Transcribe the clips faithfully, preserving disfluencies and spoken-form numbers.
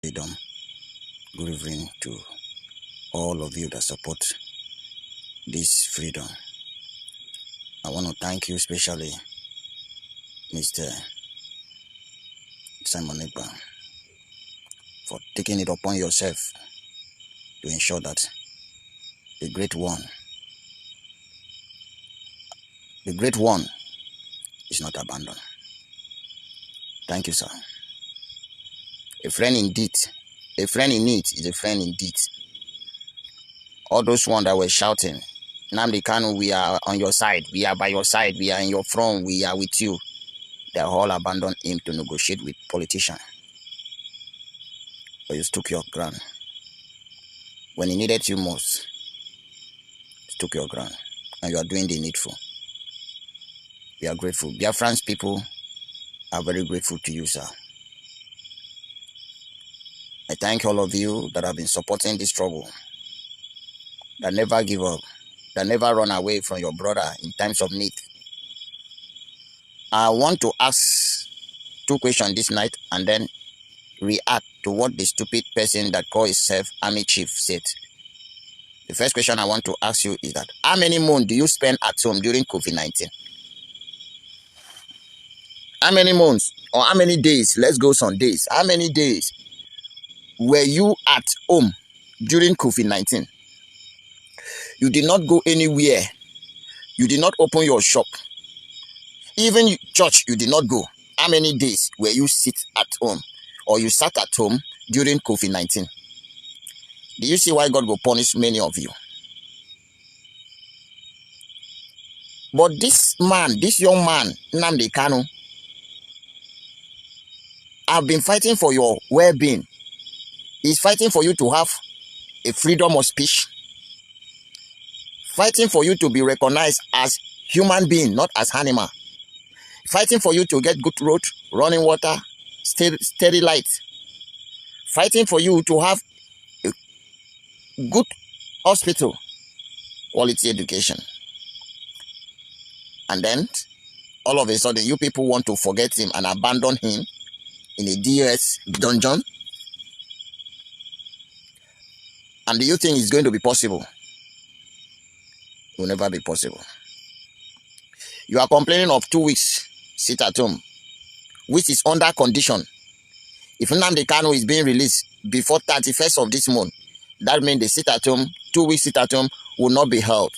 Freedom. Good evening to all of you that support this freedom. I want to thank you specially, Mister Simon Ekpa, for taking it upon yourself to ensure that the great one, the great one is not abandoned. Thank you, sir. A friend indeed. A friend in need is a friend indeed. All those ones that were shouting, "Nnamdi Kanu, we are on your side. We are by your side. We are in your front. We are with you." They all abandoned him to negotiate with politician. But you stood your ground. When he needed you most, you stood your ground. And you are doing the needful. We are grateful. Biafrans people are very grateful to you, sir. I thank all of you that have been supporting this struggle, that never give up, that never run away from your brother in times of need. I want to ask two questions this night and then react to what the stupid person that call himself army chief said. The first question I want to ask you is that, how many months do you spend at home during COVID nineteen? How many months or how many days? Let's go some days. How many days were you at home during COVID nineteen? You did not go anywhere. You did not open your shop. Even church, you did not go. How many days were you sit at home or you sat at home during COVID nineteen? Do you see why God will punish many of you? But this man, this young man, Nnamdi Kanu, have been fighting for your well-being. He's fighting for you to have a freedom of speech, fighting for you to be recognized as human being, not as animal, fighting for you to get good road, running water, steady, steady light, fighting for you to have a good hospital, quality education. And then all of a sudden, you people want to forget him and abandon him in a D S dungeon. And do you think it's going to be possible? It will never be possible. You are complaining of two weeks sit at home, which is under condition. If Nnamdi Kanu is being released before thirty-first of this month, that means the sit at home, two weeks sit at home will not be held.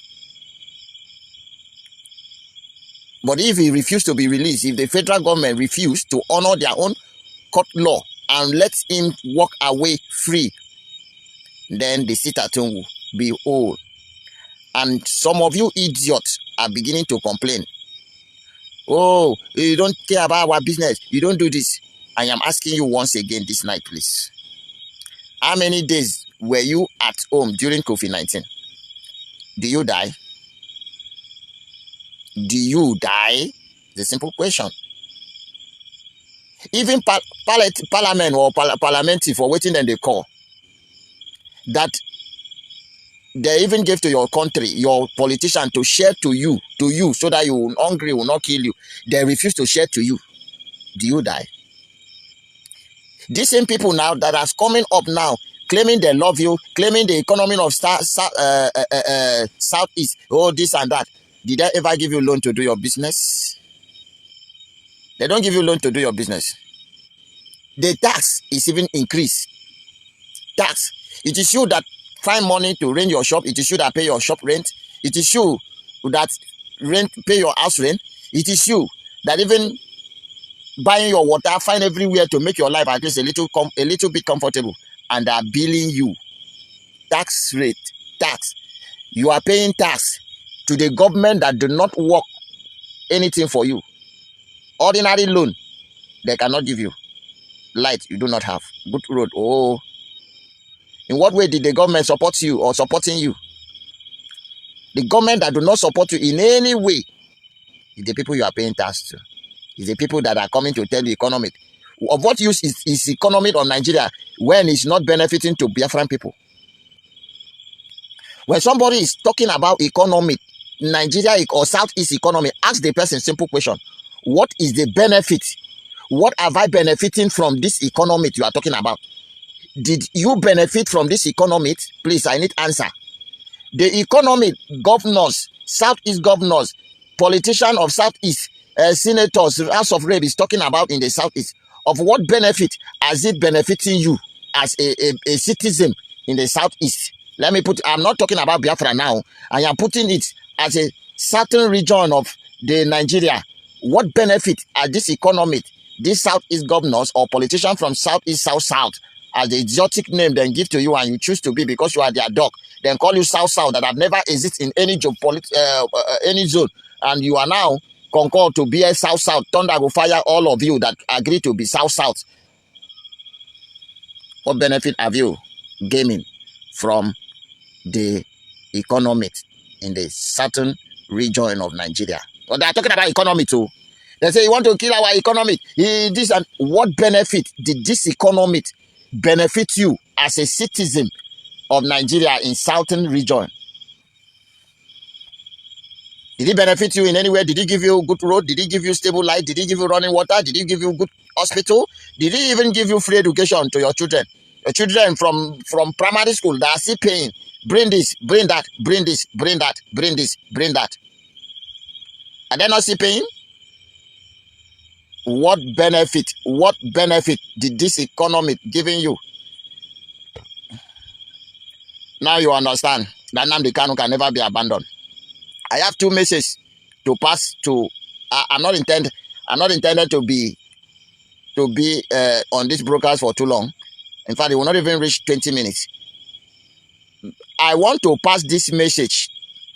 But if he refused to be released, if the federal government refused to honor their own court law and let him walk away free, then the sit at home will be whole. And some of you idiots are beginning to complain. "Oh, you don't care about our business. You don't do this." I am asking you once again this night, please. How many days were you at home during COVID nineteen? Do you die? Do you die? The simple question. Even par- parliament, parliament or par- parliament for waiting, then they call that they even gave to your country, your politician to share to you, to you, so that you hungry will not kill you. They refuse to share to you. Do you die? These same people now that are coming up now, claiming they love you, claiming the economy of star, star, uh, uh, uh, uh, Southeast, oh, this and that. Did they ever give you loan to do your business? They don't give you loan to do your business. The tax is even increased. Tax. It is you that find money to rent your shop. It is you that pay your shop rent. It is you that rent, pay your house rent. It is you that even buying your water, find everywhere to make your life at least a little com- a little bit comfortable, and they are billing you tax rate, tax. You are paying tax to the government that do not work anything for you. Ordinary loan, they cannot give you. Light, you do not have. Good road, oh. In what way did the government support you or supporting you? The government that do not support you in any way is the people you are paying tax to. Is the people that are coming to tell the economy. Of what use is, is economy of Nigeria when it's not benefiting to Biafran people? When somebody is talking about economy, Nigeria ec- or Southeast economy, ask the person simple question. What is the benefit? What have I benefiting from this economy you are talking about? did you benefit from this economy? Please, I need answer. The economy, governors, Southeast governors, politicians of Southeast, uh, senators, House of Rep is talking about in the Southeast. Of what benefit is it benefiting you as a, a, a citizen in the Southeast? Let me put, I'm not talking about Biafra now. I am putting it as a certain region of the Nigeria. What benefit are this economy, these Southeast governors or politicians from Southeast, South, South, as the exotic name then give to you and you choose to be because you are their dog, then call you South South that have never exist in any geopolit-, uh, uh, any zone, and you are now concord to be a South South. Thunder go fire all of you that agree to be South South. What benefit have you gaining from the economy in the certain region of Nigeria? But they are talking about economy too. They say you want to kill our economy. Eh, this and what benefit did this economy benefit you as a citizen of Nigeria in southern region? Did it benefit you in any way? Did it give you good road? Did it give you stable light? Did it give you running water? Did it give you good hospital? Did it even give you free education to your children? Your children from, from primary school, they are still paying. Bring this, bring that, bring this, bring that, bring this, bring that. Are they not still paying? What benefit, what benefit did this economy giving you? Now you understand that Nnamdi Kanu can never be abandoned. I have two messages to pass to, I, I'm not intend, I'm not intended to be, to be, uh, on this broadcast for too long. In fact, it will not even reach twenty minutes. I want to pass this message.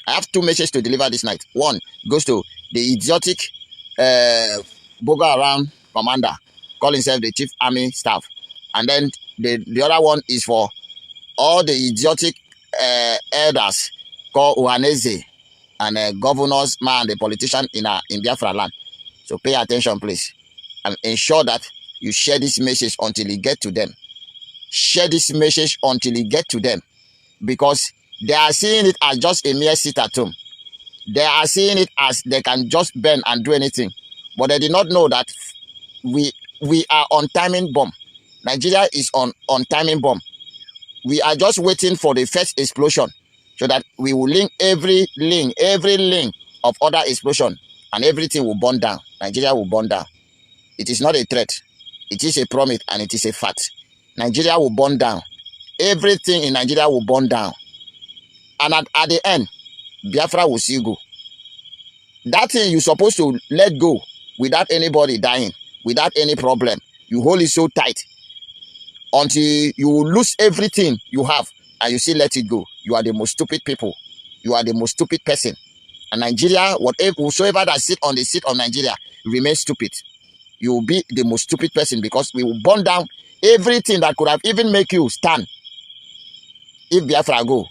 I have two messages to deliver this night. One goes to the idiotic, uh, Boko Haram commander, call himself the chief army staff. And then the, the other one is for all the idiotic, uh, elders called Ohaneze and, uh, governors, man, the politician in, uh, in Biafra land. So pay attention, please, and ensure that you share this message until it get to them. Share this message until it get to them, because they are seeing it as just a mere sit at home. They are seeing it as they can just burn and do anything, but they did not know that we, we are on timing bomb. Nigeria is on, on timing bomb. We are just waiting for the first explosion so that we will link every link, every link of other explosion, and everything will burn down. Nigeria will burn down. It is not a threat. It is a promise and it is a fact. Nigeria will burn down. Everything in Nigeria will burn down. And at, at the end, Biafra will still go. That thing you supposed to let go without anybody dying, without any problem. You hold it so tight until you lose everything you have and you still let it go. You are the most stupid people. You are the most stupid person. And Nigeria, whatever, whosoever that sit on the seat of Nigeria, remain stupid. You will be the most stupid person because we will burn down everything that could have even make you stand. If Biafra go,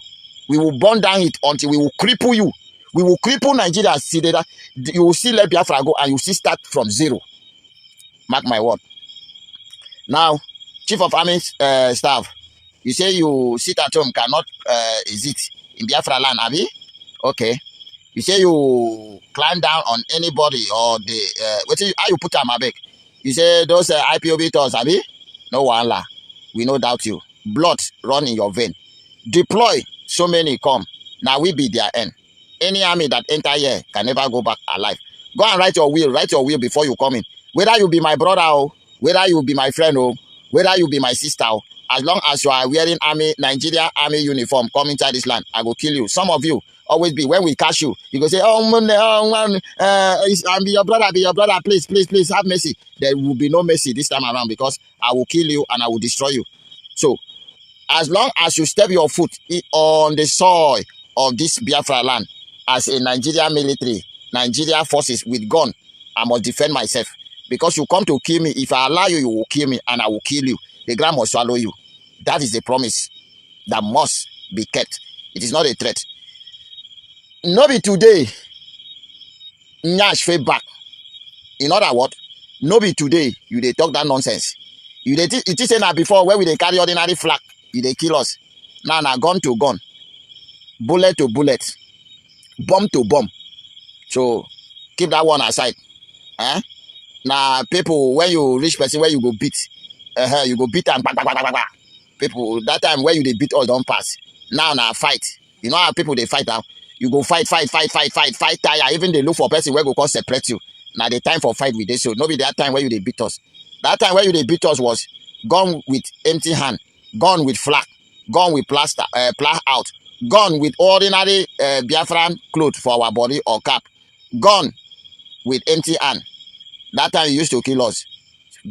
we will burn down it until we will cripple you. We will cripple Nigeria. See that you will still let Biafra go and you still start from zero. Mark my word. Now, chief of army, uh, staff, you say you sit at home, cannot, uh, is it in Biafra land, abi? Okay. You say you climb down on anybody or the, uh, what you, how you put am, abeg? You say those, uh, I P O B tours, abi? No wahala. We no doubt you. Blood run in your vein. Deploy so many come. Now we be their end. Any army that enter here can never go back alive. Go and write your will. Write your will before you come in. Whether you be my brother, oh, whether you be my friend, oh, whether you be my sister, oh, as long as you are wearing army, Nigeria army uniform, come inside this land, I go kill you. Some of you always be, when we catch you, you go say, "Oh, Munne, oh, man, uh, I'm be your brother, be your brother. Please, please, please have mercy." There will be no mercy this time around because I will kill you and I will destroy you. So, as long as you step your foot on the soil of this Biafra land, as a Nigeria military, Nigeria forces with gun, I must defend myself. Because you come to kill me, if I allow you, you will kill me and I will kill you. The ground must swallow you. That is a promise that must be kept. It is not a threat. No be today, Nyash fell back. In other words, no be today you dey talk that nonsense. You dey thi-, you think say na before where we dey carry ordinary flag, you dey kill us. Now na gun to gun, bullet to bullet, bomb to bomb. So keep that one aside. Eh? Na people, when you reach person where you go beat, uh, you go beat am, kpa, kpa, kpa, kpa, kpa. People, that time where you dey beat us don pass. Now na fight. You know how people dey fight now? You go fight, fight, fight, fight, fight, fight, tire. Even dey look for person wey go come separate you. Na the time for fight we dey so. No be that time where you dey beat us. That time where you dey beat us was gun with empty hand, gun with flag, gun with plaster, uh, plow out, gun with ordinary uh, Biafran cloth for our body or cap, gun with empty hand. That time you used to kill us,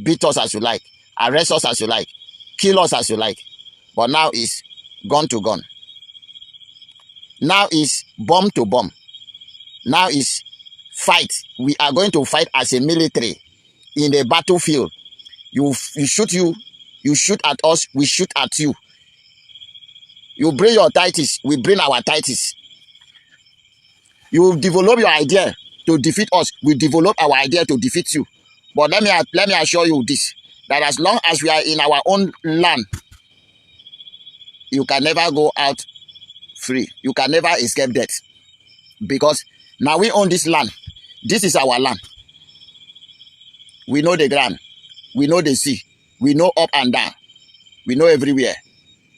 beat us as you like, arrest us as you like, kill us as you like. But now is gun to gun. Now is bomb to bomb. Now is fight. We are going to fight as a military in the battlefield. You, you shoot you, you shoot at us, we shoot at you. You bring your tithes, we bring our tithes. You develop your idea to defeat us, we develop our idea to defeat you. But let me, let me assure you this, that as long as we are in our own land, you can never go out free. You can never escape death. Because now we own this land. This is our land. We know the ground. We know the sea. We know up and down. We know everywhere.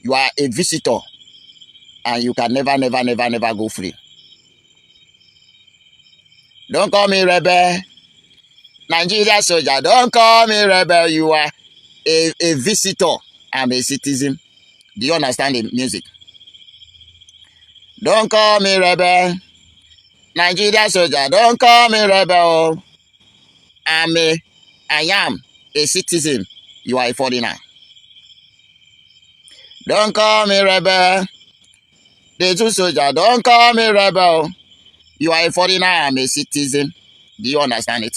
You are a visitor, and you can never, never, never, never go free. Don't call me rebel. Nigeria soldier, don't call me rebel. You are a, a visitor. I'm a citizen. Do you understand the music? Don't call me rebel. Nigeria soldier, don't call me rebel. I'm a, I am a citizen. You are a foreigner. Don't call me rebel. The two soldier, don't call me rebel. You are a foreigner, I'm a citizen. Do you understand it?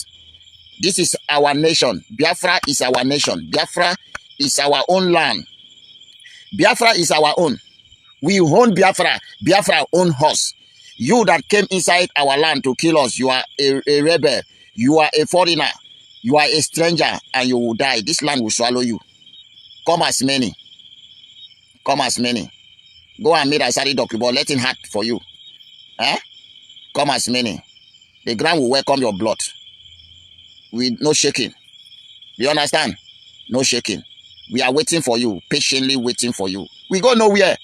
This is our nation. Biafra is our nation. Biafra is our own land. Biafra is our own. We own Biafra. Biafra own us. You that came inside our land to kill us, you are a, a rebel. You are a foreigner. You are a stranger, and you will die. This land will swallow you. Come as many. Come as many. Go and meet Asari Dokubo. Let him hard for you. Eh? Come as many. The ground will welcome your blood. With no shaking. You understand? No shaking. We are waiting for you, patiently waiting for you. We go nowhere.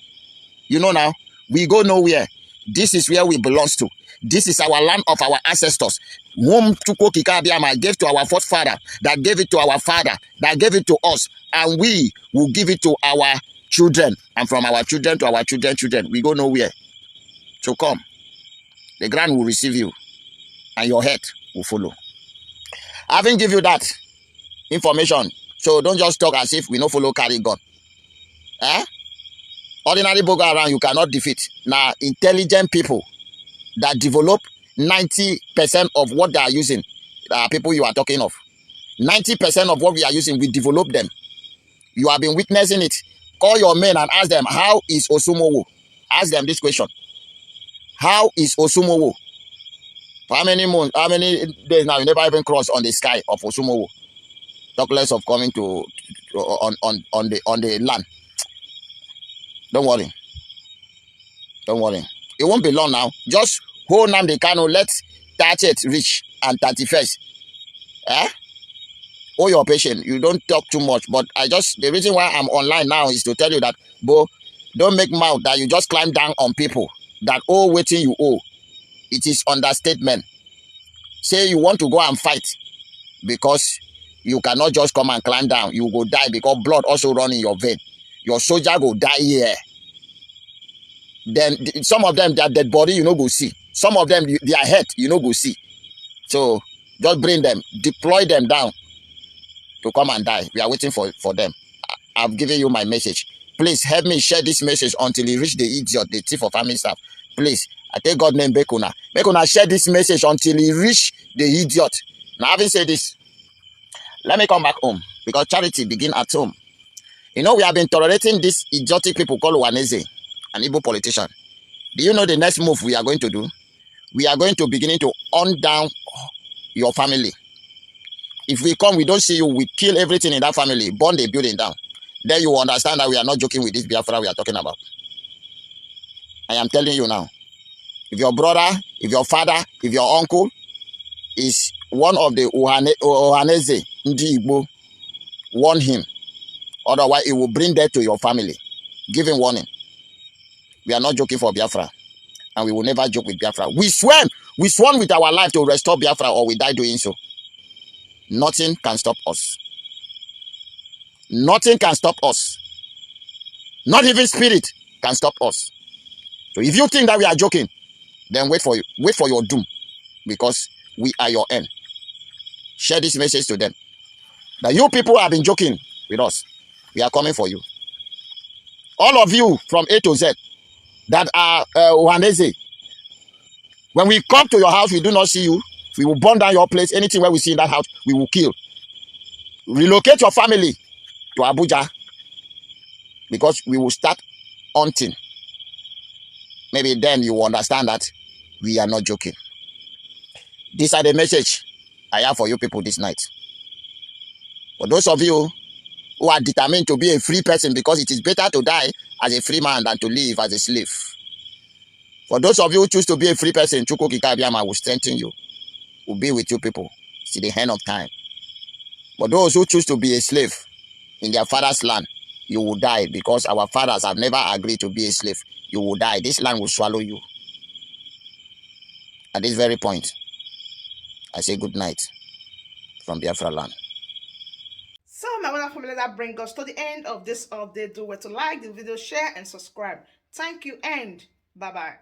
You know now, we go nowhere. This is where we belong to. This is our land of our ancestors, whom Chukwu Okike Abịama gave to our forefather, that gave it to our father, that gave it to us, and we will give it to our children, and from our children to our children children. We go nowhere. So come, the ground will receive you, and your head will follow. Having give you that information, so don't just talk as if we no follow carry gun. Eh? Ordinary Boko Haram you cannot defeat. Now intelligent people that develop ninety percent of what they are using are people you are talking of. Ninety percent of what we are using, we develop them. You have been witnessing it. Call your men and ask them, how is Osumowo? Ask them this question. How is Osumowo? For how many months, how many days now, you never even cross on the sky of Osumowo? Talk less of coming to, to on, on, on the, on the land. Don't worry. Don't worry. It won't be long now. Just hold Nnamdi Kanu. Let thirtieth reach and thirty-first. Eh? Hold your patience. You don't talk too much. But I just, the reason why I'm online now is to tell you that, Bo, don't make mouth that you just climb down on people that owe wetin you owe. It is understatement. Say you want to go and fight because you cannot just come and climb down. You go die because blood also run in your vein. Your soldier go die here. Then th- some of them, their dead body, you no go see. Some of them, you- their head, you no go see. So just bring them, deploy them down to come and die. We are waiting for, for them. I- I've given you my message. Please help me share this message until it reach the idiot, the thief of army staff. Please, I take God name, make una. Make una share this message until it reach the idiot. Now, having said this, let me come back home because charity begin at home. You know, we have been tolerating this idiotic people called Waneze, an Igbo politician. Do you know the next move we are going to do? We are going to beginning to hunt down your family. If we come, we don't see you, we kill everything in that family, burn the building down. Then you will understand that we are not joking with this Biafra we are talking about. I am telling you now. If your brother, if your father, if your uncle is one of the Ohane- Ohaneze, Ndi Igbo, warn him. Otherwise, it will bring death to your family. Give him warning. We are not joking for Biafra, and we will never joke with Biafra. We swear, we sworn with our life to restore Biafra, or we die doing so. Nothing can stop us. Nothing can stop us. Not even spirit can stop us. So if you think that we are joking, then wait for you. Wait for your doom, because we are your end. Share this message to them. That you people have been joking with us. We are coming for you. All of you from A to Z that are uh, Ohaneze, when we come to your house, we do not see you. We will burn down your place. Anything where we see in that house, we will kill. Relocate your family to Abuja, because we will start hunting. Maybe then you will understand that we are not joking. These are the message I have for you people this night. For those of you who are determined to be a free person, because it is better to die as a free man than to live as a slave. For those of you who choose to be a free person, Chukwu Okike Abịama will strengthen you, will be with you people till the end of time. But those who choose to be a slave in their father's land, you will die, because our fathers have never agreed to be a slave. You will die. This land will swallow you. At this very point, I say good night from Biafra land. So, my wonderful family, that brings us to the end of this update. Do well to like the video, share, and subscribe. Thank you, and bye bye.